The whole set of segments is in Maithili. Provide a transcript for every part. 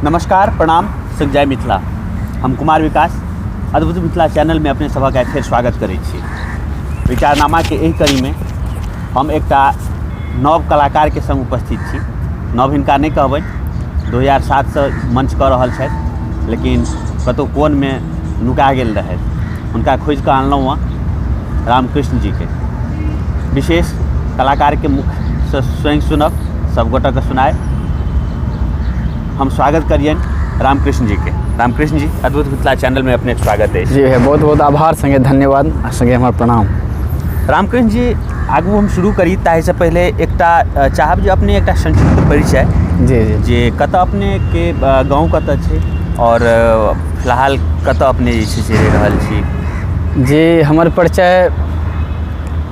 नमस्कार, प्रणाम, संग जय मिथिला। हम कुमार विकास अद्भुत मिथिला चैनलमे अपने सभक आइ फेर स्वागत करै छी। विचारनामाके एहि कड़ीमे हम एकटा नव कलाकारके संग उपस्थित छी। नव हिनका नहि कहबनि, 2007सँ मंच कऽ रहल छथि, लेकिन कतहु कोनमे नुका गेल रहथि। हुनका खोजि कऽ अनलहुँ हँ, रामकृष्ण जीके। विशेष कलाकारके मुखसँ स्वयं सुनब, सभगोटेके सुनायब। हम स्वागत करियनि रामकृष्ण जीके। रामकृष्ण जी, अद्भुत मिथिला चैनलमे अपनेके स्वागत अछि। जी भैया, बहुत बहुत आभार, संगे धन्यवाद आ संगे हमर प्रणाम। रामकृष्ण जी, आगू हम शुरू करी ताहिसँ पहिले एकटा चाहब जे अपने एकटा संक्षिप्त परिचय। जी जी। जे कतऽ अपनेके गाँव कतऽ छै आओर फिलहाल कतऽ अपने जे छै से रहि रहल छी? जी, हमर परिचय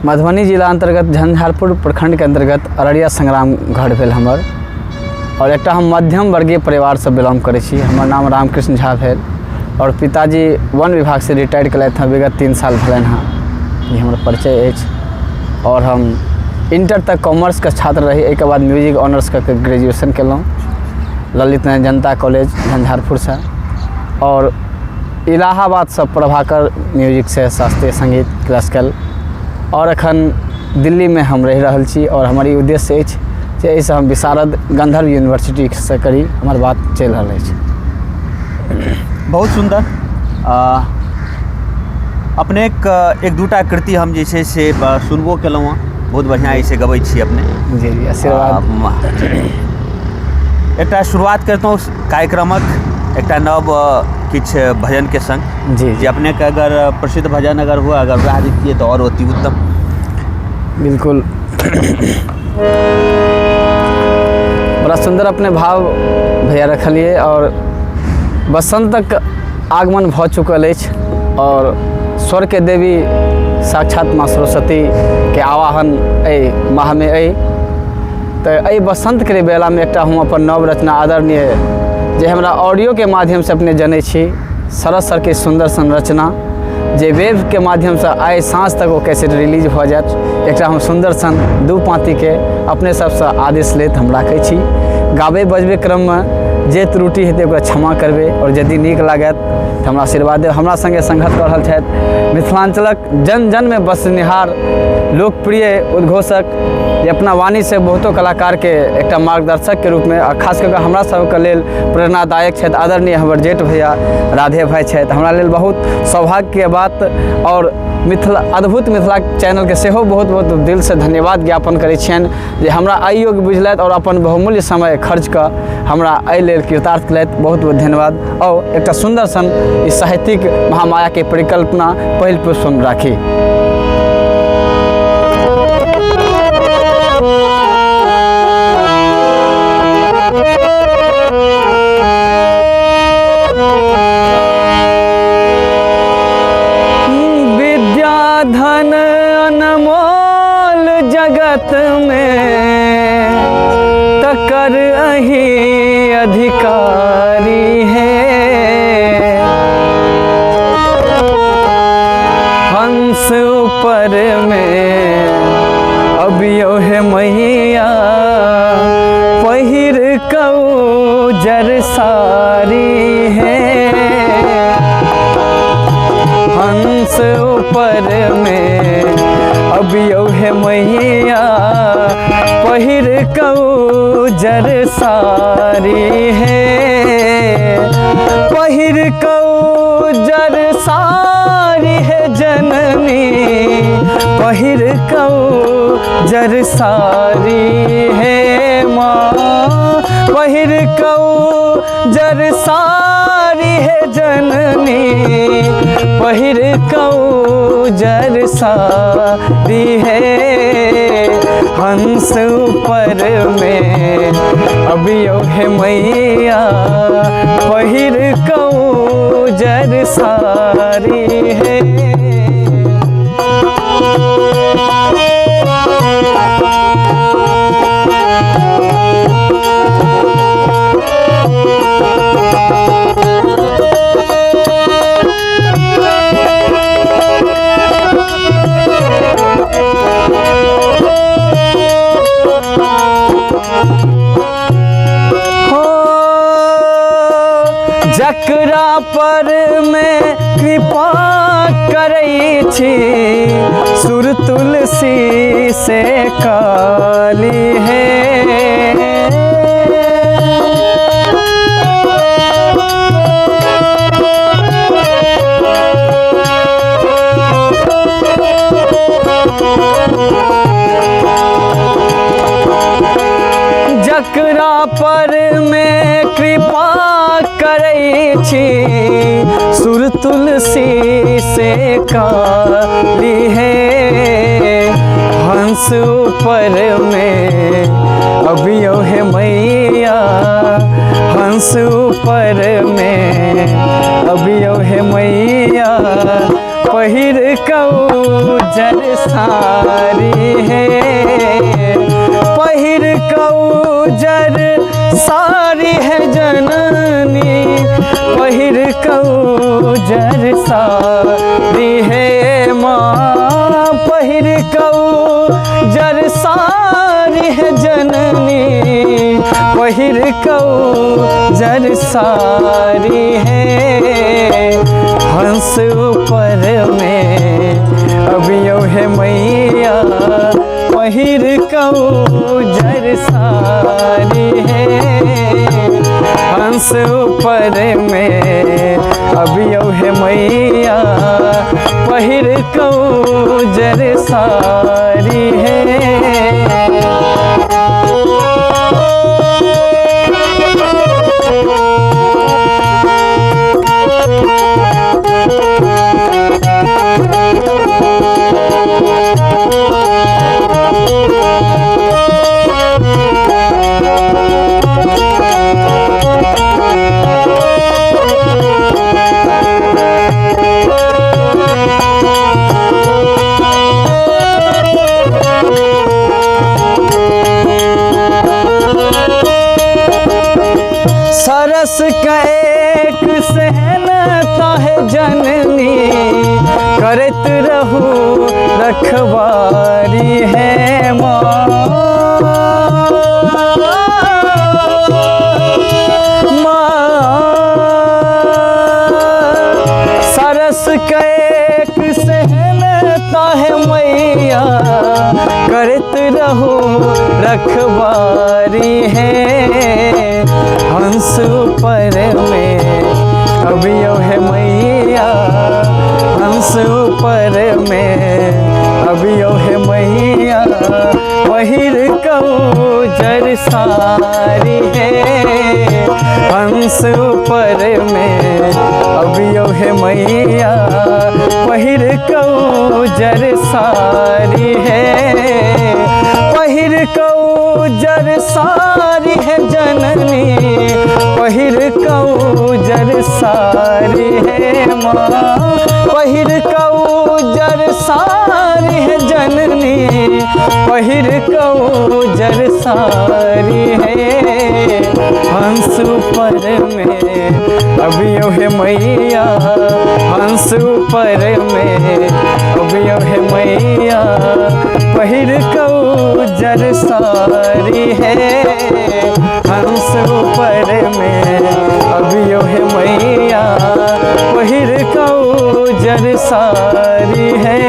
मधुबनी जिला अन्तर्गत झंझारपुर प्रखण्डके अन्तर्गत अररिया संग्राम घर भेल हमर, आओर एकटा हम मध्यम वर्गीय परिवारसँ बिलोंग करै छी। हमर नाम रामकृष्ण झा भेल आओर पिताजी वन विभागसँ रिटायर केलथि हँ, विगत 3 साल भेलनि हँ। ई हमर परिचय अछि। आओर हम इंटर तक कॉमर्सके छात्र रही, एहिके बाद म्यूजिक ऑनर्स कऽ के ग्रेजुएशन केलहुँ ललित नारायण जनता कॉलेज झंझारपुरसँ, आओर इलाहाबादसँ प्रभाकर म्यूजिकसँ शास्त्रीय सङ्गीत क्लासिकल। आओर एखन दिल्लीमे हम रहि रहल छी आओर हमर ई उद्देश्य अछि जे एहिसँ हम विशारद गन्धर्व यूनिवर्सिटीसँ करी, हमर बात चलि रहल अछि। बहुत सुन्दर। अपनेक एक दूटा कृति हम जे छै से सुनबो केलहुँ हँ, बहुत बढ़िआँ एहिसँ गबै छी अपने। जी जी, आशीर्वाद। एकटा शुरुआत करितहुँ कार्यक्रमक एकटा नव किछु भजनके संग। जी। जे अपनेके अगर प्रसिद्ध भजन अगर हुए, अगर वएह दितियै तऽ आओर अति उत्तम। बिल्कुल, बड़ा सुन्दर अपने भाव भैया रखलियै। आओर बसन्तक आगमन भऽ चुकल अछि आओर स्वरके देवी साक्षात माँ सरस्वतीके आवाहन एहि माहमे अइ, तऽ एहि बसन्तके बेलामे एकटा हम अपन नव रचना आदरणीय जे हमरा ऑडियोके माध्यमसँ अपने जनै छी, शरद सरके सुन्दर संरचना जे वेबके माध्यमसँ आइ साँझ तक ओ कैसेट रिलीज भऽ जायत, एकटा हम सुन्दर सन 2 पाँतीके अपने सबसँ आदेश लैत हम राखै छी। गाबै बजबै क्रममे जे त्रुटि हेतै ओकरा क्षमा करबै, आओर यदि नीक लागत तऽ हमरा आशीर्वाद देब। हमरा सङ्गे सङ्गत कऽ रहल छथि मिथिलाञ्चलक जन जनमे बसनिहार लोकप्रिय उद्घोषक, जे अपना वाणीसँ बहुतो कलाकारके एकटा मार्गदर्शकके रूपमे आ खास कऽ कऽ हमरा सबके लेल प्रेरणादायक छथि, आदरणीय हमर जेठ भैया राधे भाइ छथि। हमरा लेल बहुत सौभाग्यके बात आओर मिथिला अद्भुत मिथिला चैनलके सेहो बहुत बहुत दिलसँ धन्यवाद ज्ञापन करै छियनि जे हमरा एहि योग्य बुझलथि आओर अपन बहुमूल्य समय खर्च कऽ हमरा एहि लेल कृतार्थ केलथि। बहुत बहुत धन्यवाद। आओर एकटा सुन्दर सन ई साहित्यिक महामायाके परिकल्पना पहिल पुष्प हम राखी। विद्याधन अनमोल जगत में तकर अही अधिकारी है, हंस ऊपर में अबियो हे मैया पहिर कऊ जर सारी है, हंस ऊपर में अबियो हे मैया पहिर कऊ जर सारी है, पहिर कऊ जर सारी है जननी, पहिर कऊ जर सारी है माँ, पहिर कऊ जर सारी है जननी, पहिर कऊ जर सारी है, हंस ऊपर में अबियो हे मैया पहिर कऊ जर सारी है। हो जकरा पर में कृपा करै छी, सुर तुलसी से काली है। जकरा पर में कृपा करै छी, सुर तुलसी से काली है। हंस ऊपर में अबियो हे मैया, हंस ऊपर में अबियो हे मैया, पहिर कौ जर सारी है, पहिर कौ जर सारी है जननी, पहिर कौ जर सारी है माँ, पहिर कौ जर सारी है जननी, पहिर कौ जर सारी है। हंस ऊपर में अबियो हे मैया, पहिर कौ जर सारी है। हंस ऊपर में अबियो हे मैया, पहिर कौ जर सारी है। सरस का एक सहनता है जननी, करत रहू रखवारी है माँ। सरस का एक सहनता है मैया, करत रहू रखवारी है। हंस ऊपर में अबियो है मैया, हंस ऊपर में अबियो है मैया, पहिर कौ जर सारी है। हंस ऊपर में अबियो है मैया, पहिर कौ जर सारी है, पहिर कौ जर सारी है जननी, पहिर कौ जर सारी है माँ, पहिर कौ जर सारी है जननी, पहिर कौ जर सारी है। हंस ऊपर में अबियो हे मैया, हंस ऊपर में अबियो हे मैया, पहिर कौ जर सारी है। हंस ऊपर में अबियो हे मैया, पहिर कौ जर सारी है।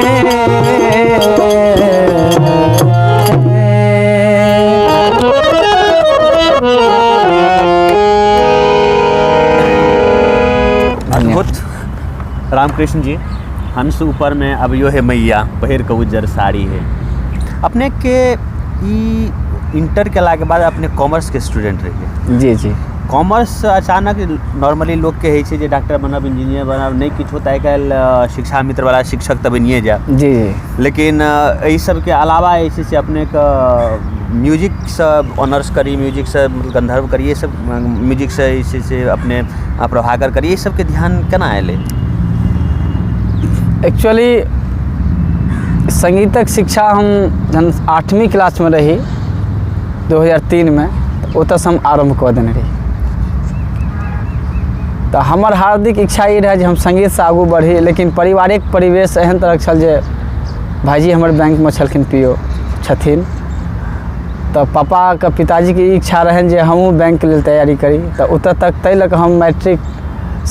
अद्भुत रामकृष्ण जी, हंस ऊपर में अबियो हे मैया, पहिर कौ जर साड़ी है। अपने के ई इंटर केलाके बाद अपने कॉमर्स के स्टूडेंट रहिए। जी जी। कॉमर्स अचानक नॉर्मली लोग के होइ छै जे डॉक्टर बनब, इंजीनियर बनब, नहि किछो तऽ आइ काल्हि शिक्षा मित्र वाला शिक्षक तऽ बनिए जायब। जी जी। लेकिन एहि सबके अलावा जे छै से अपनेके म्यूजिकसँ ऑनर्स करी, म्यूजिकसँ गंधर्व करी, ई सब म्यूजिकसँ जे छै से अपने प्रभाकर करी, एहि सबके ध्यान केना एलै? एक्चुअली संगीतक शिक्षा हम जहन 8वीं क्लासमे रही 2003 में, ओतऽसँ हम आरम्भ कऽ देने रही। तऽ हमर हार्दिक इच्छा ई रहै जे हम संगीतसँ आगू बढ़ी, लेकिन पारिवारिक परिवेश एहन तरहक छल जे भाइजी हमर बैंकमे छलखिन, पी ओ छथिन, तऽ पापाके पिताजीके ई इच्छा रहनि जे हमहूँ बैंकके लेल तैयारी करी, तऽ ओतऽ तक ताहि लऽ कऽ हम मैट्रिक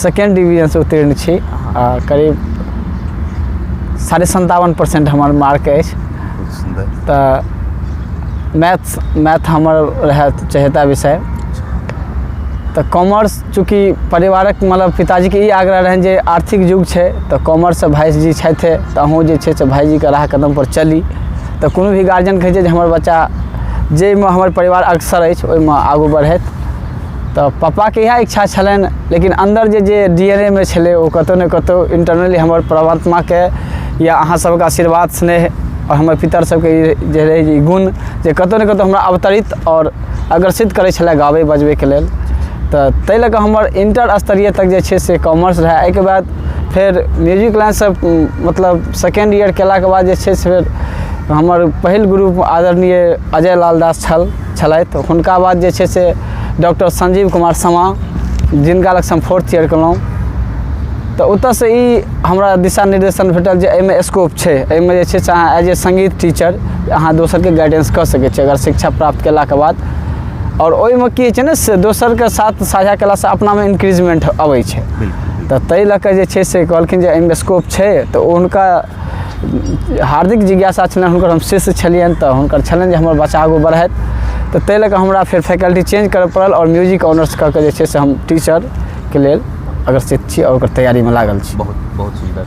सेकेंड डिवीजनसँ उत्तीर्ण छी आ करीब 57.5% हमर मार्क अछि। बहुत सुन्दर। तऽ मैथ मैथ हमर रहए चहेता विषय। तऽ कॉमर्स चूँकि परिवारक मतलब पिताजीके ई आग्रह रहनि जे आर्थिक युग छै तऽ कॉमर्ससँ भाइजी छथि तऽ अहूँ जे छै से भाइजीके राह कदमपर चली। तऽ कोनो भी गार्जियन कहै छै जे हमर बच्चा जाहिमे हमर परिवार अग्रसर अछि ओहिमे आगू बढ़थि। तऽ पप्पाके इएह इच्छा छलनि, लेकिन अन्दर जे जे डी एन ए मे छलै ओ कतहु ने कतहु इंटरनली हमर परमात्माके या अहाँ सबके आशीर्वाद स्नेह आओर हमर पितर सबके ई जे रहै ई गुण जे कतहु ने कतहु हमरा अवतरित आओर आकर्षित करै छलै गाबै बजबैके लेल। तऽ ताहि लऽ कऽ हमर इंटर स्तरीय तक जे छै से कॉमर्स रहए। एहिके बाद फेर म्यूजिक लाइनसँ मतलब सेकेंड ईयर केलाके बाद जे छै से फेर हमर पहिल गुरु आदरणीय अजय लाल दास छलथि। हुनका बाद जे छै से डॉक्टर संजीव कुमार शर्मा, जिनका लगसँ हम फोर्थ ईयर केलहुँ। तऽ ओतऽसँ ई हमरा दिशा निर्देशन भेटल जे एहिमे स्कोप छै, एहिमे जे छै से अहाँ एज ए सङ्गीत टीचर अहाँ दोसरके गाइडेंस कऽ सकै छी अगर शिक्षा प्राप्त केलाके बाद। आओर ओहिमे की होइ छै ने से दोसरके साथ साझा केलासँ अपनामे इन्क्रीजमेन्ट अबै छै। तऽ ताहि लऽ कऽ जे छै से कहलखिन जे एहिमे स्कोप छै। तऽ ओ हुनका हार्दिक जिज्ञासा छलनि, हुनकर हम शिष्य छलियनि, तऽ हुनकर छलनि जे हमर बच्चा आगू बढ़थि। तऽ ताहि लऽ कऽ हमरा फेर फैकल्टी चेंज करऽ पड़ल आओर म्यूजिक ऑनर्स कऽ के जे छै से हम टीचरके लेल अग्रसित छी आओर ओकर तैयारीमे लागल छी। बहुत बहुत सुन्दर।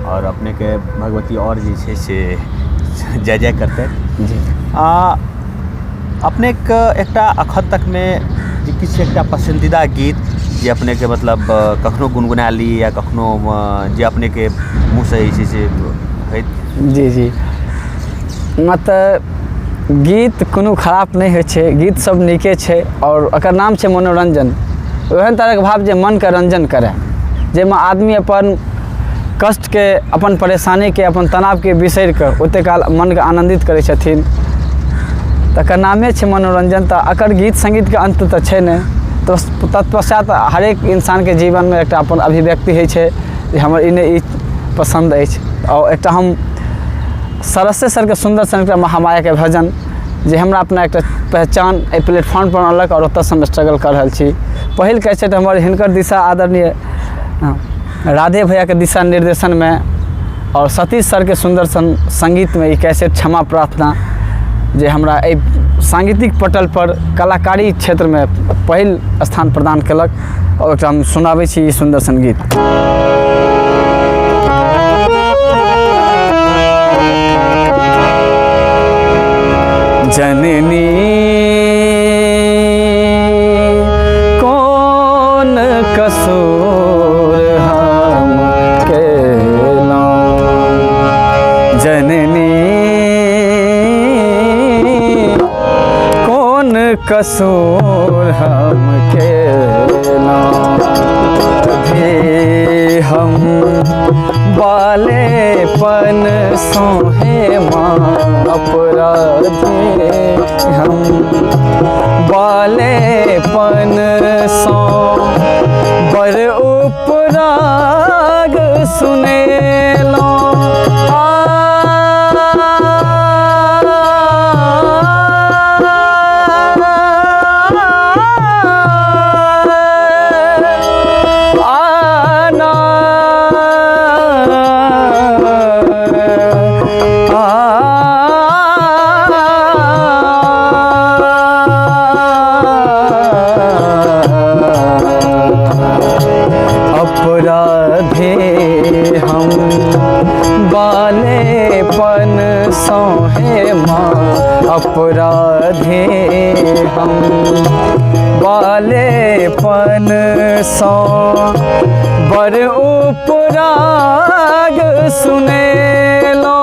आओर अपनेके भगवती आओर जे छै से जय जय करतै। जी। अपनेके एकटा अखन तकमे जे किछु एकटा पसन्दीदा गीत जे अपनेके मतलब कखनो गुनगुना ली या कखनो जे अपनेके मुँहसँ जे छै से होइत? जी जी, मतलब गीत कोनो खराब नहि होइ छै, गीत सब नीके छै आओर एकर नाम छै मनोरञ्जन। ओहन तरहके भाव जे मनके रञ्जन करए, जाहिमे आदमी अपन कष्टके, अपन परेशानीके, अपन तनावके बिसरि कऽ ओतेक काल मनके आनन्दित करै छथिन, तकर नामे छै मनोरञ्जन। तऽ एकर गीत सङ्गीतके अन्त तऽ छै नहि। तऽ तत्पश्चात हरेक इन्सानके जीवनमे एकटा अपन अभिव्यक्ति होइ छै जे हमर ई नहि ई पसन्द अछि। आओर एकटा हम सरसे सरके सुन्दर सन एकटा महामायाके भजन जे हमरा अपना एकटा पहचान एहि प्लेटफॉर्मपर अनलक आओर ओतऽसँ हम स्ट्रगल कऽ रहल छी। पहिल कैसेट हमर हिनकर दिशा आदरणीय राधे भैयाके दिशा निर्देशनमे आओर सतीश सरके सुन्दर सन सङ्गीतमे ई कैसेट क्षमा प्रार्थना जे हमरा एहि साङ्गीतिक पटलपर कलाकारी क्षेत्रमे पहिल स्थान प्रदान केलक आओर एकटा हम सुनाबै छी ई सुन्दर सन गीत। जननी कोन कसूर हम केलहुँ, जननी कोन कसूर हम केलहुँ, अभी हम बालेपन सोहे माँ अपराधी, हम बालेपन सो बर उपराग सुनेलहुँ। आना अपराधे हम बालेपन सोहे माँ, अपराधे हम बालेपन सो बर उपराग सुनेलो,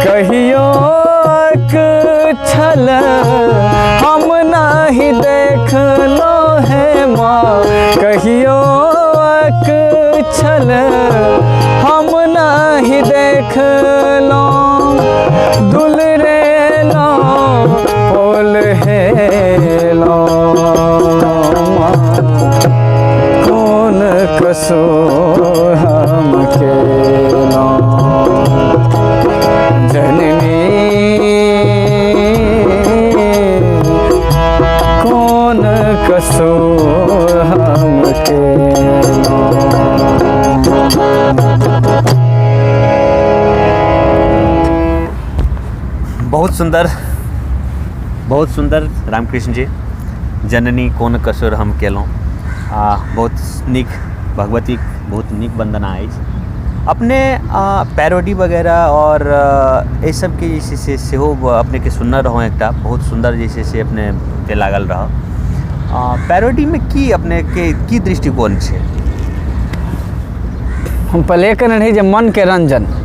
कहियो छल हम नहीं देखलो है माँ, कहियो छल हम नहीं देखलो, दुलरेलो पोल हेलो माँ, कोन कसूर हम केलो, जननी कोन कसूर हम केलो। सुंदर, बहुत सुंदर रामकृष्ण जी। जननी कोन कसुर हम केलहुँ, आ बहुत नीक भगवती, बहुत नीक वन्दना अछि। अपने पैरोडी वगैरह आओर एहि सबके जे छै से सेहो अपनेके सुनने रहौँ, एकटा बहुत सुन्दर जे छै से अपनेके लागल रहय। पैरोडीमे की अपनेके की दृष्टिकोण छै? हम पहिले कहने रही जे मनके रंजन।